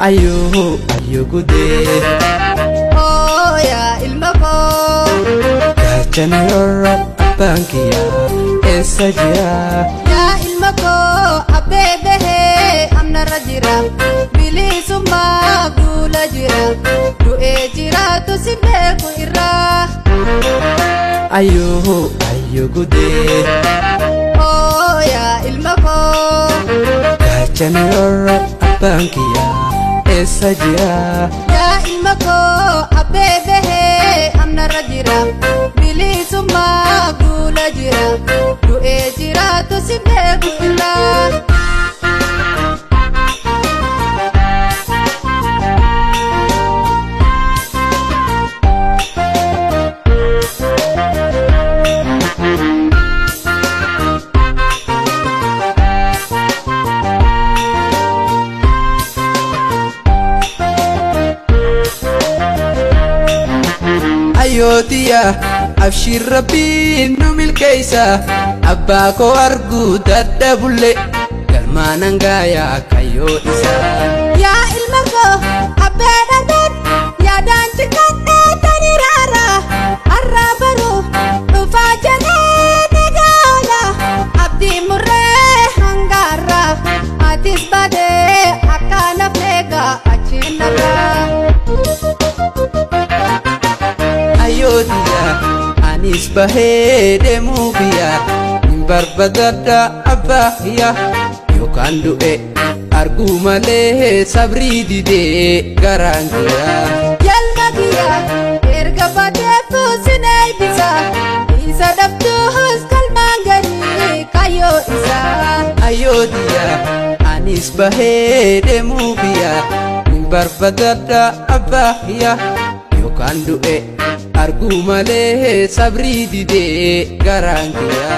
Ayyoo ayyoo gudee. Oo yaa ilma koo. Gaachana roorroo abbaan kiyyaa eessa jira? Yaa ilma koo abbee bahee amnarra jira. Bilisummaaf duula jira. Du'ee jiraatu si beeku irraa. Ayyoo ayyoo gudee. Oo yaa ilma koo. Gaachana roorroo abbaan kiyyaa eessa jira? Yaa ilma koo abbee bahee amnarra jira. Bilisummaaf duula jira. Du'ee jiraatu si beeku irraa. Ayyootiya abshiir rabbiin nu milkeessa abbaa koo arguu dadhabulle galmaan hangaayaa kayyoo isaa. Yaa ilma koo abbee dhabeen yaadaan ciqadhee tani raara har'a baruu dhufaa jedhee nagaala abdii murree hangaarra atis badee akka nafneegaa achiin narraa. Ayyootiya anis bahee deemuu biyya hin barbaadadha abbaa kiyya yookaan du'e arguu malee sabrii didee garaan kiyya. Yalma kiyya erga baatee fuusin eebbisa isa dhabduus galmaan galii kayyoo isaa. Ayyootiya anis bahee deemuu biyya hin barbaadadha abbaa kiyya yookaan du'e arguu malee sabrii didee garaan kiyya.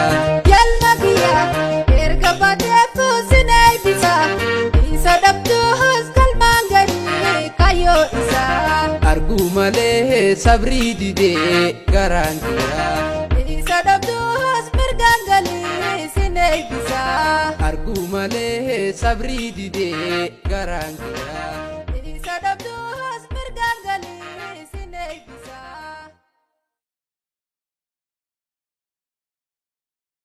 Yalma kiyya erga baatee fuusin eebbisa isa dhabduus galmaan galii kayyoo isaa. Arguu malee sabrii didee garaan kiyya. Isa dhabduus mirgaan galii sin eebbisa. Arguu malee sabrii didee garaan kiyya.